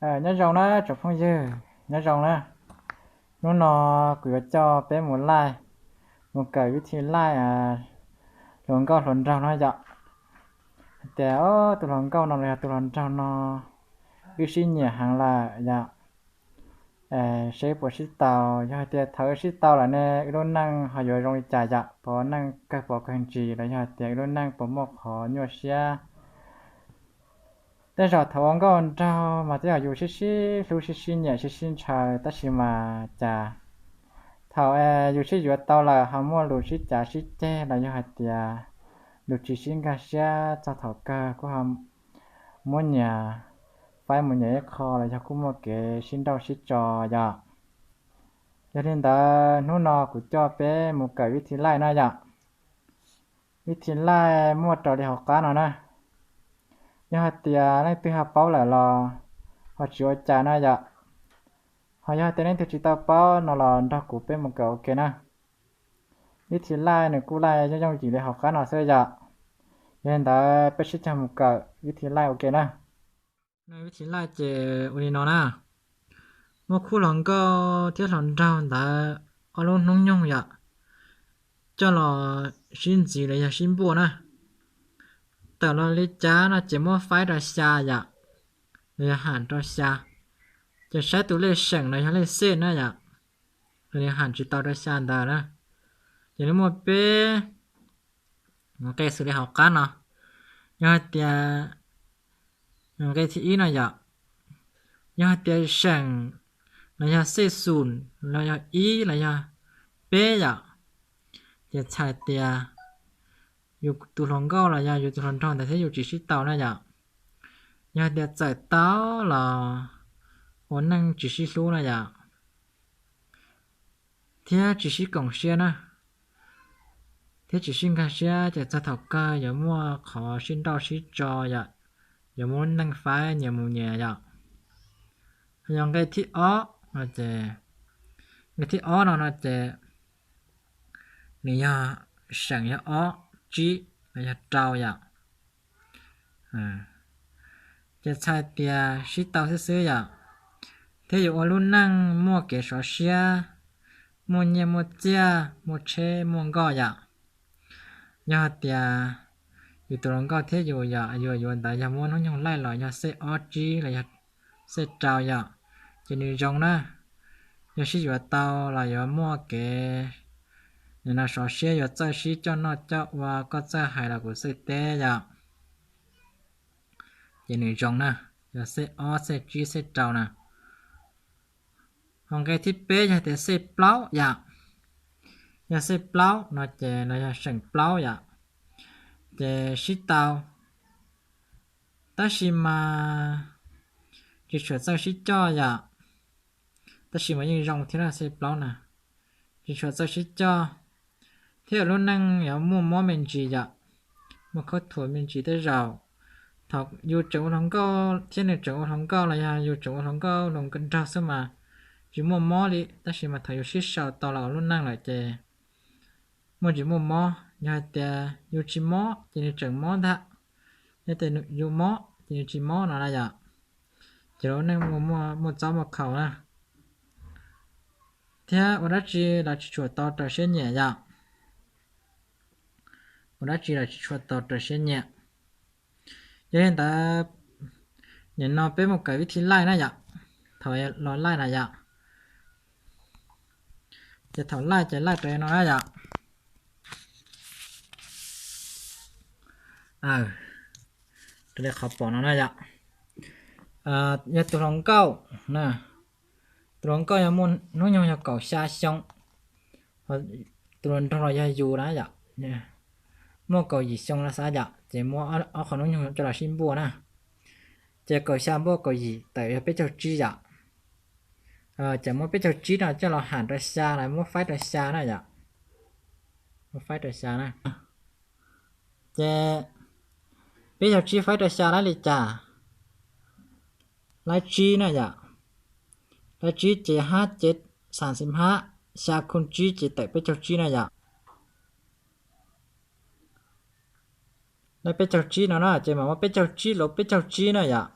Nyob zoo na tsoom phooj ywg, nyob zoo na. Hnub no kuv yuav coj peb mus laij, mus kawm vib thi laij hluas nkauj hluas nraug no yom. Hais tias tus hluas nkauj no los yog tus hluas nraug no wb sib nyiam heev lawm yom, seb puas sib tau. Yog hais tias thaum wb sib tau lawm ne wb lub neej ho yuav zoo li cas yom, puas neej kawg puas kawg ntsis los yog hais tias wb lub neej puas muaj qhov nyuaj siab. Tej zaum thaum ua nkauj nraug mas twb yog yus sib sib hlub sib sib nyiam sib sib ntshaw, tab sis mas cas thaum yus sib yuav tau lawm ho muaj lus sib cav sib ceg los yog hais tias lus tsis sib nkag siab txog thaum kawg kuj ho muab nyias faib mus nyias ib qho los yog kuj muaj kev sib nrauj sib tso yom. Yog li ntawd hnub no kuv coj peb mus kawm vib thi laij na yom. Vib thi laij muaj raws li hauv qab no na. Yog hais tias leej twg ho paub lawm los ho tsis ua cas na yom. Ho yog hais tias leej twg tsis tau paub no los nrog kuv peb mus kawm ua ke na. Vib thi laij nws kuj laij yooj yooj yim li hauv qab no xwb yom. Yog li ntawd peb sib cog mus kawm vib thi laij ua ke na. Vib thi laij ces ua li no na. Muaj khub hluas nkauj thiab hluas nraug ntawd ob lub hnub nyoog yom, coj los sib ntxiv los yog sib npuaj na. Tawm los li cas no ces muab faib rau xya yom, los yog ham rau xya. Ces saib tus lej seem los yog lej xej na yom, los yog ham tsis tau rau xya ntawd na. Ces nws muaj peb nqe xws li hauv qab no. Yog hais tias nqe thib ib no yom, yog hais tias seem los yog xej xum los yog ib los yog peb yom, ces txhais tias yus tus hluas nkauj los yog yus tus hluas nraug ntawd thiab yus tsis sib tau na yom. Yog hais tias txawm tau los ua neej tsis sib hlub na yom, thiab tsis sib koom siab na, thiab tsis sib nkag siab ces txog thaum kawg yuav muaj qhov sib nrauj sib tso yom, yuav muaj neej faib nyias mus nyias yom. Yog nqe thib ob no ces, nqe thib ob no no ces nws yog seem yog ob, tsib los yog rau yom. Ces txhais tias sib tau xwb xwb yom, thiab yuav ua lub neej muaj kev sov siab, muaj nyiaj muaj txiaj, muaj tsheb muaj nkoj yom. Yog hais tias yus tus hluas nkauj thiab yus yom, yus yuav ntawd yog muab hnub nyoog laij los yog xej ob tsib los yog xej rau yom, ces nws zoo na. Yog sib yuav tau los yuav muaj kev nim no sov siab, yuav txawj sib coj noj coj ua, koj txawj hais los kuv txawj teb yom. Ces nws zoo na, yog xej ob xej tsib xej rau na. Ho nqe thib peb yog tias xej plaub yom, yog xej plaub no ces los yog seem plaub yom, ces sib tau, tab sis mas tsis tshua txawj sib coj yom. Tab sis mas yeej zoo thiab na, xej plaub na, tsis tshua txawj sib coj, thiab lub neej yuav muaj mob me ntsis yom, muaj khaub thuas me ntsis tej zaum. Thaum yus tseem ua hluas nkauj thiab nws tseem ua hluas nkauj los yog yus tseem ua hluas nkauj hluas nraug xwb mas tsis muaj mob li, tab sis mas thaum yus sib sau tau los ua lub neej lawm ces muaj tsis muaj mob. Yog hais tias yus tsis mob ces nws tseem mob ntag, yog tias yus mob ces nws tsis mob no na yom. Ces lub neej muaj, muaj txob muaj khaus na. Thiab ua dab tsi los tsis tshua tau raws siab nyiam yom. Ua dab tsi los tsis tshua tau raws siab nyiam. Yog li ntawd, nim no peb mus kawm vib thi laij na yom. Thaum los laij na yom, ces thaum laij ces laij raws no na yom. Raws li qhov pom no na yom. Yog tus hluas nkauj, tus hluas nkauj yog muaj hnub nyoog yog kaum xya xyoo, tus hluas nraug los yog yus na yom, muaj kaum yim xyoo no xav yom, ces muab ob qho hnub nyoog coj los sib npuaj na. Ces kaum xya npuaj kaum yim tawm yog peb caug tsib yom. Ces muab peb caug tsib no coj los ham rau xya los muab faib rau xya na yom. Muab faib rau xya na. Ces peb caug tsib faib rau xya laib li cas? Laib tsib na yom. Laib tsib ces hab cev xam xim hab, xya khun tsib ces tawm peb caug tsib na yom. Laib peb caug tsib no na ces mam muab peb caug tsib lov peb caug tsib na yom.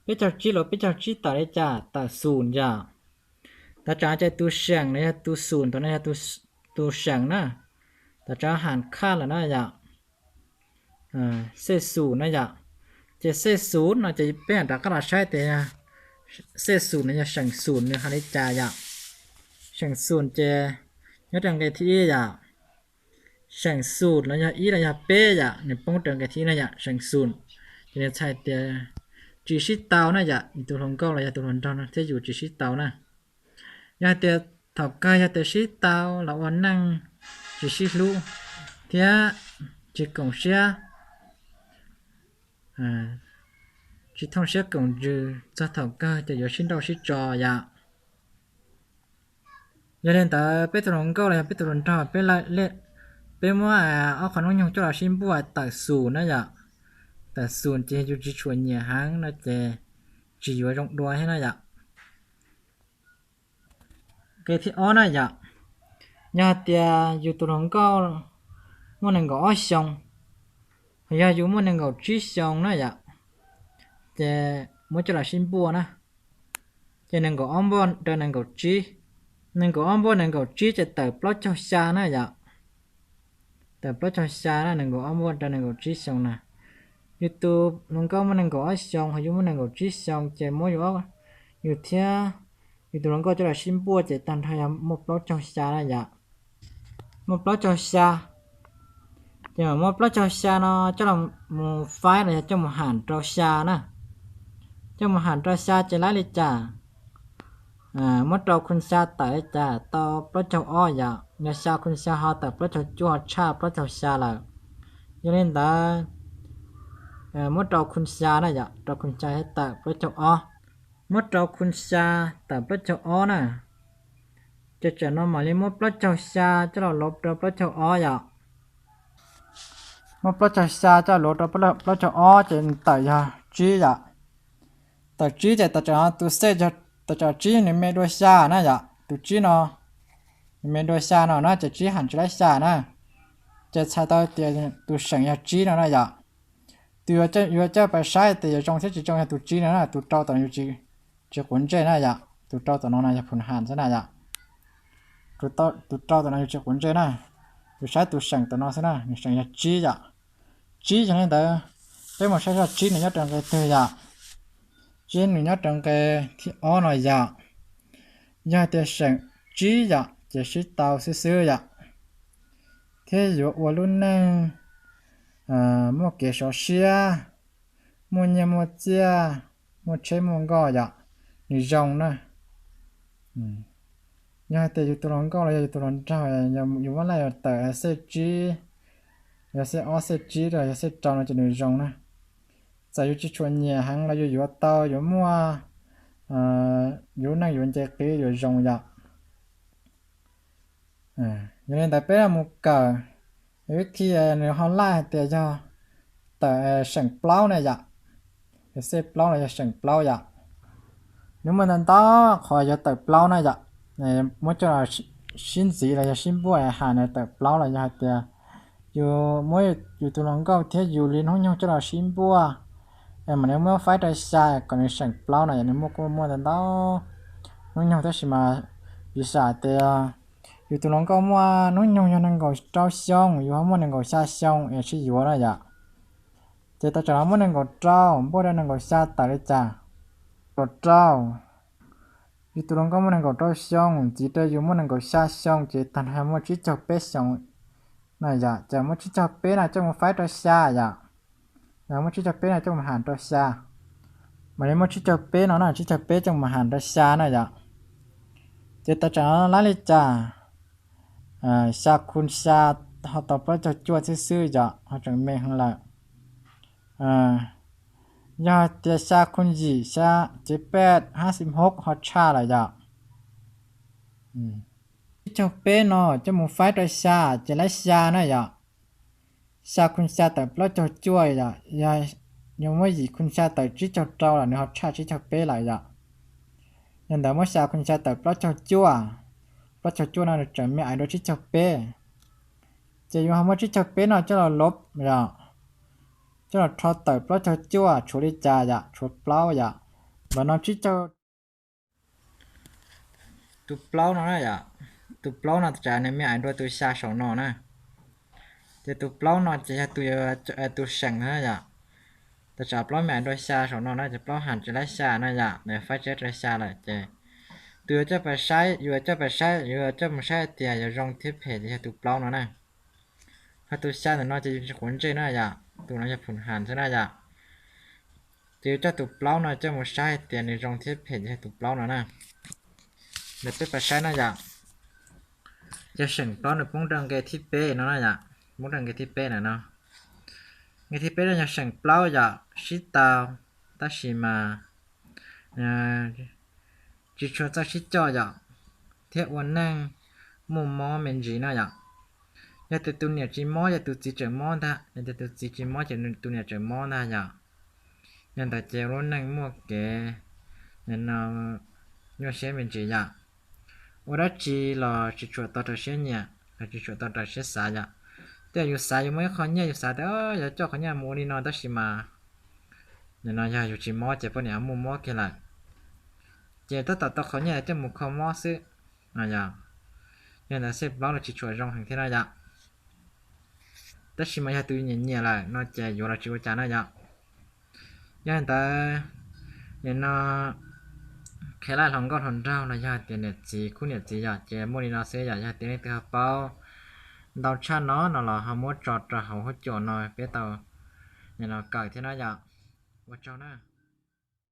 Peb caug tsib los peb caug tsib tawm li cas? Tawm xum yom. Tawm tsam ces tus seem no yog tus xum, tus no yog tus seem na. Tawm tsam has khaj lawm na yom. Xej xum na yom. Ces xej xum no ces peb mam rov qab los saib tias xej xum no yog seem xum nws hais li cas yom. Seem xum ces nyob rau nqe thib ib yom. Seem xum no yog ib los yog peb yom, nws poob rau nqe thib ib na yom, seem xum. Ces nws txhais tias tsis sib tau na yom, yus tus hluas nkauj los yog tus hluas nraug no thiab yus tsis sib tau na. Yog hais tias thaum kawg yog tias sib tau los ua neej tsis sib hlub thiab tsis koom siab, tsis thooj siab koom ntsws txog thaum kawg ces yuav sib nrauj sib tso yom. Yog li ntawd peb tus hluas nkauj los yog peb tus hluas nraug, peb muab ob qhov hnub nyoog coj los sib npuaj tawm xum na yom. Tawm xum ces yus tsis tshua nyiam heev no ces tsis yuav zoo dua thiab na yom. Nqe thib ob na yom, yog hais tias yus tus hluas nkauj muaj nees nkaum ob xyoo, yog yus muaj nees nkaum tsib xyoo na yom, ces muab coj los sib npuaj na, ces nees nkaum ob npuaj rau nees nkaum tsib, nees nkaum ob npuaj nees nkaum tsib ces tawm plaub caug xya na yom. Tawm plaub caug xya na, nees nkaum ob npuaj rau nees nkaum tsib xyoo na. Yus tus hluas nkauj muaj nees nkaum ob xyoo, ho yus muaj nees nkaum tsib xyoo, ces muab yus thiab yus tus hluas nkauj coj los sib npuaj ces tag nrho yog muaj plaub caug xya na yom. Muaj plaub caug xya, ces mam muab plaub caug xya no coj los mus faib los yog coj mus ham rau xya na. Coj mus ham rau xya ces laib li cas? Muab rau khun xya tawm li cas? Tau plaub caug ob yom, yog xya khun xya ho tawm plaub caug cuaj, ho tshaj plaub caug xya lawm. Yog li ntawd muab rau khun xya na yom, rau khun xya thiab tawm plaub caug ob. Muab rau khun xya tawm plaub caug ob na, ces tsam no mam li muab plaub caug xya coj los lov rau plaub caug ob yom. Muab plaub caug xya coj los lov rau plaub caug ob ces tawm yog tsib yom. Tawm tsib ces tawm tsam tus xej, tawm tsam tsib nws me dua xya na yom, tus tsib no nws me dua xya no na, ces tsib ham tsis laib xya na, ces txhais tau tias tus seem yog tsib no na yom. Tus yuav coj pais saib tias yuav zoo thiab tsis zoo yog tus tsib no na, tus rau tom no yus tsis quav ntsej na yom, tus rau tom no no yog phum ham xwb na yom. Tus rau tom no yus tsis quav ntsej na, yus saib tus seem tom no xwb na, nws seem yog tsib yom. Tsib yog li ntawd, peb mus saib zoj tsib nws nyob rau nqe twg yom. Tsib nws nyob rau nqe thib ob no yom. Yog tias seem tsib yom ces sib tau xwb xwb yom, thiab yuav ua lub neej muaj kev sov siab, muaj nyiaj muaj txiaj, muaj tsheb muaj nkoj yom, nws zoo na. Yog hais tias yus tus hluas nkauj los yog yus tus hluas nraug, yus muab laij yus tawm xej tsib, yog xej ob xej tsib los yog xej rau no ces nws zoo na. Txawm yus tsis tshua nyiam heev los yus yuav tau, yuav muaj, yus lub neej yuav nce qib yuav zoo yom. Yog li ntawd peb mus kawm, vib thi nws ho laij hais tias yog tawm seem plaub na yom. Xej plaub los yog seem plaub yom. Nws muaj ntau ntau qhov yuav tawm plaub na yom. Muab coj los sib ntxiv los yog sib npuaj has nws tawm plaub los yog hais tias yus muab yus tus hluas nkauj thiab yus li hnub nyoog coj los sib npuaj, es mam li muab faib rau xya kom nws seem plaub no yom. Nws muaj kuj muaj ntau ntau hnub nyoog tab sis mas piv xam tias yus tus hluas nkauj muaj hnub nyoog yog nees nkaum rau xyoo, yus ho muaj nees nkaum xya xyoo es sib yuav na yom. Ces tau tsam no muab nees nkaum rau npuaj rau nees nkaum xya tawm li cas? Nees nkaum rau, yus tus hluas nkauj muaj nees nkaum rau xyoo, ntxiv rau yus muaj nees nkaum xya xyoo ces tag nrho muaj tsib caug peb xyoo na yom. Ces muab tsib caug peb no coj mus faib rau xya yom. Yog muab tsib caug peb no coj mus ham rau xya, mam li muab tsib caug peb no na, tsib caug peb coj mus ham rau xya na yom. Ces tau tsam no laib li cas? Xya khun xya ho tau plaub caug cuaj xwb xwb yom, ho tseem me heev lawm. Yog hais tias xya khun yim, xya, ces peb hab xim hub ho tshaj lawm yom. Tsib caug peb no coj mus faib rau xya ces laib xya na yom. Xya khun xya tawm plaub caug cuaj yom, yog muab yim khun xya tawm tsib caug rau los nws ho tshaj tsib caug peb lawm yom. Yog ntawd muab xya khun xya tawm plaub caug cuaj, plaub caug cuaj no nws tseem me ais dua tsib caug peb. Ces yus ho muab tsib caug peb no coj los lov yom, coj los rho tawm plaub caug cuaj tshuav li cas yom, tshuav plaub yom. Los no tsib caug. Tus plaub no na yom, tus plaub no txawm nws me ais dua tus xya saum no na. Ces tus plaub no ces yog tus, tus seem na yom. Txawm plaub me ais dua xya saum no na, ces plaub has tsis laib xya na yom, nws faib tsis laib xya lawm ces tus yuav coj pais saib, yuav coj pais saib, yuav coj mus saib hais tias yuav zoo thiab phem ces yog tus plaub no na. Ho tus xya ntawm no ces yus tsis quav ntsej na yom, tus no yog phum has xwb na yom. Ces yuav coj tus plaub no coj mus saib hais tias nws zoo thiab phem ces yog tus plaub no na. Ntawm peb pais saib na yom. Ces seem plaub nws poob rau nqe thib peb no na yom, poob rau nqe thib peb na no. Nqe thib peb no yog seem plaub yom, sib tau, tab sis mas tsis tshua txawj sib coj yom, thiab ua neej muaj mob me ntsis na yom. Yog tias tus niam tsis mob ces tus txiv tseem mob ntag, yog tias tus txiv tsis mob ces tus niam tseem mob ntag yom. Yog ntawd ces lub neej muaj kev, no, nyuaj siab me ntsis yom. Ua dab tsi los tsis tshua tau rau siab nyiam, los tsis tshua tau rau siab xav yom. Tej yus xav yus muaj ib qho nyiaj yus xav tias yog coj qhov nyiaj mus ua li no tab sis mas no yog yus tsis mob ces poj niam muaj mob kiag lawm. Ces tab tom tau qhov nyiaj coj mus kho mob xwb. Yog, yog ntawd xej plaub los tsis tshua zoo heev thiab na yom. Tab sis mas yog tus nyiam nyiam lawm no ces yuav los tsis ua cas na yom. Yog li ntawd, nim no qhia laj hluas nkauj hluas nraug los yog tias niam txiv khub niam txiv yom, ces muaj li no xwb yom. Yog tias leej twg ho paub ntau tshaj no no los ho muab tso rau hauv huab cua no peb tau nim no kawm thiab na yom. Ua tsaug na.